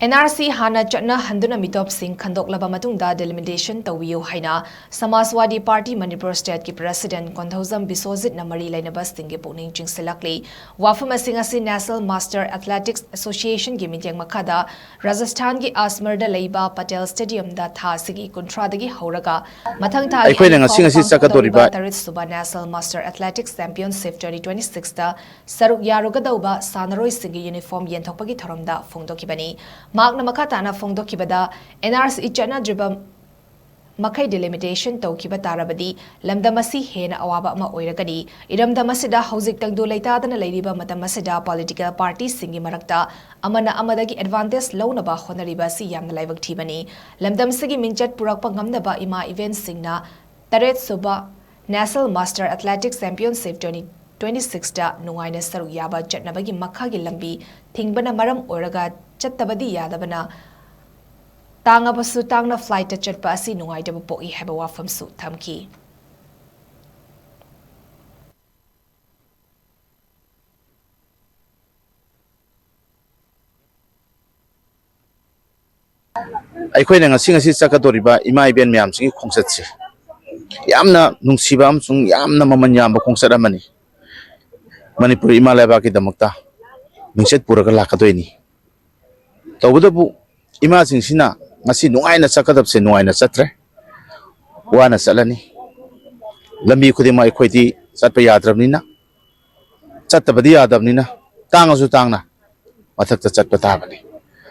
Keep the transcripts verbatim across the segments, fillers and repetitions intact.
And R C ꯍꯥꯟꯅ ꯆꯠꯅꯍꯟꯗꯨꯅ ꯃꯤꯇꯣꯞꯁꯤꯡ ꯈꯟꯗꯣꯛꯂꯕ ꯃꯇꯨꯡꯗ delimitation ꯇꯧꯕꯤꯌꯨ ꯍꯥꯏꯅ ꯁꯃꯥꯖꯋꯥꯗꯤ ꯄꯥꯔꯇꯤ ꯃꯅꯤꯄꯨꯔ ꯁ꯭ꯇꯦꯠꯀꯤ ꯄ꯭ꯔꯦꯁꯤꯗꯦꯟꯠ ꯀꯣꯟꯊꯧꯖꯝ ꯕꯤꯁ꯭ꯋꯖꯤꯠꯅ ꯃꯔꯤ ꯂꯩꯅꯕꯁꯤꯡꯒꯤ ꯄꯨꯛꯅꯤꯡ ꯆꯤꯡꯁꯤꯜꯂꯛꯂꯤ꯫ ꯋꯥꯐꯝ ꯑꯁꯤꯡ ꯑꯁꯤ National Master Athletics Associationꯒꯤ ꯃꯤꯠꯌꯦꯡ ꯃꯈꯥꯗ ꯔꯥꯖꯁꯊꯥꯟꯒꯤ ꯑꯖꯃꯤꯔꯗ ꯂꯩꯕ ꯄꯇꯦꯜ ꯁ꯭ꯇꯦꯗꯤꯌꯝꯗ ꯊꯥ ꯑꯁꯤꯒꯤ ꯀꯨꯟꯊ꯭ꯔꯥꯗꯒꯤ ꯍꯧꯔꯒ ꯃꯊꯪ ꯊꯥꯒꯤ ꯑꯩꯈꯣꯏꯅ ꯑꯅꯤ ꯉꯁꯤ, ꯐꯥꯎꯕ ꯉꯁꯤ ꯆꯠꯀꯗꯧꯔꯤꯕ ꯄꯥꯡꯊꯣꯛꯀꯗꯧꯔꯤꯕ ꯇꯔꯦꯠ ꯁꯨꯕ National Master Athletics Championship twenty twenty-sixꯇ ꯁꯔꯨꯛ ꯌꯥꯔꯨꯒꯗꯧꯕ ꯁꯥꯟꯅꯔꯣꯏꯁꯤꯡꯒꯤ ꯌꯨꯅꯤꯐꯣꯔꯝ ꯌꯦꯟꯊꯣꯛꯄꯒꯤ ꯊꯧꯔꯝꯗ ꯐꯣꯡꯗꯣꯛꯈꯤꯕꯅꯤ꯫ ꯃꯍꯥꯛꯅ ꯃꯈꯥ ꯇꯥꯅ ꯐꯣꯡꯗꯣꯛꯈꯤꯕꯗ, ꯑꯦꯟ ꯑꯥꯔ ꯁꯤ ꯆꯠꯅꯗ꯭ꯔꯤꯕ ꯃꯈꯩ delimitation ꯇꯧꯈꯤꯕ ꯇꯥꯔꯕꯗꯤ ꯂꯝꯗꯝ ꯑꯁꯤ ꯍꯦꯟꯅ ꯑꯋꯥꯕ ꯑꯃ ꯑꯣꯏꯔꯒꯅꯤ꯫ ꯏꯔꯝꯗꯝ ꯑꯁꯤꯗ ꯍꯧꯖꯤꯛ ꯇꯪꯗꯨ ꯂꯩꯇꯥꯗꯅ ꯂꯩꯔꯤꯕ ꯃꯇꯝ ꯑꯁꯤꯗ political partyꯁꯤꯡꯒꯤ ꯃꯔꯛꯇ ꯑꯃꯅ ꯑꯃꯗꯒꯤ advantage ꯂꯧꯅꯕ ꯍꯣꯠꯅꯔꯤꯕ ꯑꯁꯤ ꯌꯥꯝꯅ ꯂꯥꯏꯕꯛ ꯊꯤꯕꯅꯤ꯫ ꯂꯝꯗꯝꯁꯤꯒꯤ ꯃꯤꯡꯆꯠ ꯄꯨꯔꯛꯄ ꯉꯝꯅꯕ ꯏꯃꯥ ꯏꯕꯦꯟꯁꯤꯡꯅ ꯇꯔꯦꯠ ꯁꯨꯕ National Master Athletics Championship twenty twenty-sixꯇ ꯅꯨꯡꯉꯥꯏꯅ ꯁꯔꯨꯛ ꯌꯥꯕ ꯆꯠꯅꯕꯒꯤ ꯃꯈꯥꯒꯤ ꯂꯝꯕꯤ ꯊꯤꯡꯕꯅ ꯃꯔꯝ ꯑꯣꯏꯔꯒ ꯆꯠꯇꯕꯗꯤ ꯌꯥꯗꯕꯅ ꯇꯥꯡꯉꯕꯁꯨ ꯇꯥꯡꯅ flightꯇ ꯆꯠꯄ ꯑꯁꯤ ꯅꯨꯡꯉꯥꯏꯇꯕ ꯄꯣꯛꯏ ꯍꯥꯏꯕ ꯋꯥꯐꯝꯁꯨ ꯊꯝꯈꯤ꯫ ꯑꯩꯈꯣꯏꯅ ꯉꯁꯤ, ꯉꯁꯤ ꯆꯠꯀꯗꯧꯔꯤꯕ ꯏꯃꯥ ꯏꯕꯦꯟ ꯃꯌꯥꯝꯁꯤꯒꯤ ꯈꯣꯡꯆꯠꯁꯦ ꯌꯥꯝꯅ ꯅꯨꯡꯁꯤꯕ ꯑꯃꯁꯨꯡ ꯌꯥꯝꯅ ꯃꯃꯜ ꯌꯥꯝꯕ ꯈꯣꯡꯆꯠ ꯑꯃꯅꯤ꯫ ꯃꯅꯤꯄꯨꯔ ꯏꯃꯥ ꯂꯩꯕꯥꯛꯀꯤꯗꯃꯛꯇ ꯃꯤꯡꯆꯠ ꯄꯨꯔꯒ ꯂꯥꯛꯀꯗꯣꯏꯅꯤ꯫ ꯇꯧꯕꯇꯕꯨ ꯏꯃꯥꯁꯤꯡꯁꯤꯅ ꯉꯁꯤ ꯅꯨꯡꯉꯥꯏꯅ ꯆꯠꯀꯗꯕꯁꯦ ꯅꯨꯡꯉꯥꯏꯅ ꯆꯠꯇ꯭ꯔꯦ, ꯋꯥꯅ ꯆꯠꯂꯅꯤ꯫ ꯂꯝꯕꯤ ꯈꯨꯗꯤꯡꯃꯛ ꯑꯩꯈꯣꯏꯗꯤ ꯆꯠꯄ ꯌꯥꯗ꯭ꯔꯕꯅꯤꯅ, ꯆꯠꯇꯕꯗꯤ ꯌꯥꯗꯕꯅꯤꯅ, ꯇꯥꯡꯉꯁꯨ ꯇꯥꯡꯅ ꯃꯊꯛꯇ ꯆꯠꯄ ꯇꯥꯕꯅꯤ꯫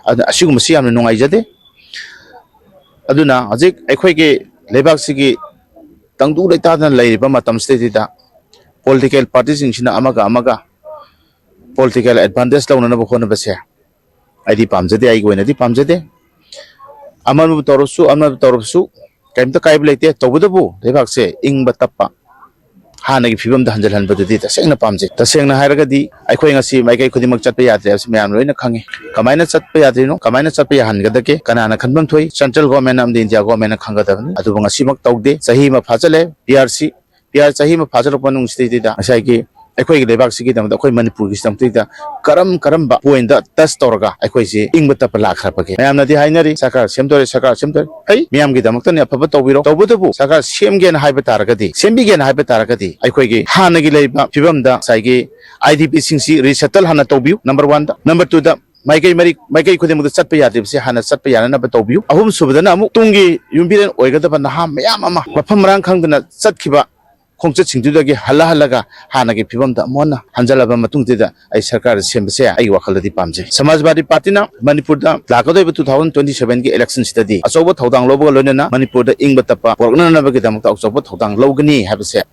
ꯑꯗꯨꯅ ꯑꯁꯤꯒꯨꯝꯕꯁꯤ ꯌꯥꯝꯅ ꯅꯨꯡꯉꯥꯏꯖꯗꯦ꯫ ꯑꯗꯨꯅ ꯍꯧꯖꯤꯛ ꯑꯩꯈꯣꯏꯒꯤ ꯂꯩꯕꯥꯛꯁꯤꯒꯤ ꯇꯪꯗꯨ ꯂꯩꯇꯥꯗꯅ ꯂꯩꯔꯤꯕ ꯃꯇꯝꯁꯤꯗꯩꯗ political partyꯁꯤꯡꯁꯤꯅ ꯑꯃꯒ ꯑꯃꯒ political advantage ꯂꯧꯅꯅꯕ ꯍꯣꯠꯅꯕꯁꯦ ꯑꯩꯗꯤ ꯄꯥꯝꯖꯗꯦ, ꯑꯩꯒꯤ ꯑꯣꯏꯅꯗꯤ ꯄꯥꯝꯖꯗꯦ꯫ ꯑꯃꯅꯕꯨ ꯇꯧꯔꯁꯨ, ꯑꯃꯅꯕꯨ ꯇꯧꯔꯁꯨ ꯀꯔꯤꯝꯇ ꯀꯥꯏꯕ ꯂꯩꯇꯦ꯫ ꯇꯧꯕꯇꯕꯨ ꯂꯩꯕꯥꯛꯁꯦ ꯏꯪꯕ ꯇꯞꯄ, ꯍꯥꯟꯅꯒꯤ ꯐꯤꯕꯝꯗ ꯍꯟꯖꯤꯜꯍꯟꯕꯗꯨꯗꯤ ꯇꯁꯦꯡꯅ ꯄꯥꯝꯖꯩ꯫ ꯇꯁꯦꯡꯅ ꯍꯥꯏꯔꯒꯗꯤ ꯑꯩꯈꯣꯏ ꯉꯁꯤ ꯃꯥꯏꯀꯩ ꯈꯨꯗꯤꯡꯃꯛ ꯆꯠꯄ ꯌꯥꯗ꯭ꯔꯦ ꯍꯥꯏꯕꯁꯤ ꯃꯌꯥꯝ ꯂꯣꯏꯅ ꯈꯪꯉꯤ꯫ ꯀꯃꯥꯏꯅ ꯆꯠꯄ ꯌꯥꯗ꯭ꯔꯤꯅꯣ? ꯀꯃꯥꯏꯅ ꯆꯠꯄ ꯌꯥꯍꯟꯒꯗꯒꯦ? ꯀꯅꯥꯅ ꯈꯟꯐꯝ ꯊꯣꯛꯏ? Central Government ꯑꯃꯗꯤ India Government ꯈꯪꯒꯗꯕꯅꯤ꯫ ꯑꯗꯨꯕꯨ ꯉꯁꯤꯃꯛ ꯇꯧꯗꯦ꯫ ꯆꯍꯤ ꯑꯃ ꯐꯥꯖꯤꯜꯂꯦ꯫ P R C, P R ꯆꯍꯤ ꯑꯃ ꯐꯥꯖꯤꯜꯂꯛꯄ ꯃꯅꯨꯡꯁꯤꯗꯩꯗ ꯉꯁꯥꯏꯒꯤ ꯑꯩꯈꯣꯏꯒꯤ ꯂꯩꯕꯥꯛꯁꯤꯒꯤꯗꯃꯛꯇ, ꯑꯩꯈꯣꯏ ꯃꯅꯤꯄꯨꯔꯒꯤꯗꯃꯛꯇ ꯀꯔꯝ ꯀꯔꯝꯕ ꯄꯣꯏꯟꯗ ꯇꯁ ꯇꯧꯔꯒ ꯑꯩꯈꯣꯏꯁꯤ ꯏꯪꯕ ꯇꯞꯄ ꯂꯥꯛꯈ꯭ꯔꯕꯒꯦ? ꯃꯌꯥꯝꯅꯗꯤ ꯍꯥꯏꯅꯔꯤ, "ꯁꯔꯀꯥꯔ ꯁꯦꯝꯗꯣꯔꯦ, ꯁꯔꯀꯥꯔ ꯁꯦꯝꯗꯣꯔꯦ"꯫ ꯐꯩ, ꯃꯤꯌꯥꯝꯒꯤꯗꯃꯛꯇꯅꯤ, ꯑꯐꯕ ꯇꯧꯕꯤꯔꯣ꯫ ꯇꯧꯕꯇꯕꯨ ꯁꯔꯀꯥꯔ ꯁꯦꯝꯒꯦꯅ ꯍꯥꯏꯕ ꯇꯥꯔꯒꯗꯤ, ꯁꯦꯝꯕꯤꯒꯦꯅ ꯍꯥꯏꯕ ꯇꯥꯔꯒꯗꯤ, ꯑꯩꯈꯣꯏꯒꯤ ꯍꯥꯟꯅꯒꯤ ꯂꯩꯔꯤꯕ ꯐꯤꯕꯝꯗ ꯉꯁꯥꯏꯒꯤ ꯑꯥꯏ ꯗꯤ ꯄꯤꯁꯤꯡꯁꯤ ꯔꯤꯁꯦꯇꯜ ꯍꯥꯟꯅ ꯇꯧꯕꯤꯌꯨ, ꯅꯝꯕꯔ ꯋꯥꯟꯗ꯫ ꯅꯝꯕꯔ ꯇꯨꯗ, ꯃꯥꯏꯀꯩ ꯃꯔꯤ, ꯃꯥꯏꯀꯩ ꯈꯨꯗꯤꯡꯃꯛꯇ ꯆꯠꯄ ꯌꯥꯗ꯭ꯔꯤꯕꯁꯦ ꯍꯥꯟꯅ ꯆꯠꯄ ꯌꯥꯅꯅꯕ ꯇꯧꯕꯤꯌꯨ꯫ ꯑꯍꯨꯝꯁꯨꯕꯗꯅ ꯑꯃꯨꯛ ꯇꯨꯡꯒꯤ ꯌꯨꯝꯕꯤꯔꯦꯟ ꯑꯣꯏꯒꯗꯕ ꯅꯍꯥ ꯃꯌꯥꯝ ꯑꯃ ꯃꯐꯝ ꯃꯔꯥꯡ ꯈꯪꯗꯅ ꯆꯠꯈꯤꯕ ꯈꯣꯡꯆꯠꯁꯤꯡꯗꯨꯗꯒꯤ ꯍꯜꯂ ꯍꯜꯂꯒ ꯍꯥꯟꯅꯒꯤ ꯐꯤꯕꯝꯗ ꯑꯃꯨꯛ ꯍꯟꯅ ꯍꯟꯖꯜꯂꯕ ꯃꯇꯨꯡꯁꯤꯗ ꯑꯩ ꯁꯔꯀꯥꯔ ꯁꯦꯝꯕꯁꯦ ꯑꯩꯒꯤ ꯋꯥꯈꯜꯗꯗꯤ ꯄꯥꯝꯖꯩ꯫ ꯁꯃꯥꯖꯋꯥꯗꯤ ꯄꯥꯔꯇꯤꯅ ꯃꯅꯤꯄꯨꯔꯗ ꯂꯥꯛꯀꯗꯧꯔꯤꯕ two thousand twenty sevenꯒꯤ electionꯁꯤꯗꯗꯤ ꯑꯆꯧꯕ ꯊꯧꯗꯥꯡ ꯂꯧꯕꯒ ꯂꯣꯏꯅꯅ ꯃꯅꯤꯄꯨꯔꯗ ꯏꯪꯕ ꯇꯞꯄ ꯄꯨꯔꯛꯅꯅꯕꯒꯤꯗꯃꯛꯇ ꯑꯆꯧꯕ ꯊꯧꯗꯥꯡ ꯂꯧꯒꯅꯤ ꯍꯥꯏꯕꯁꯦ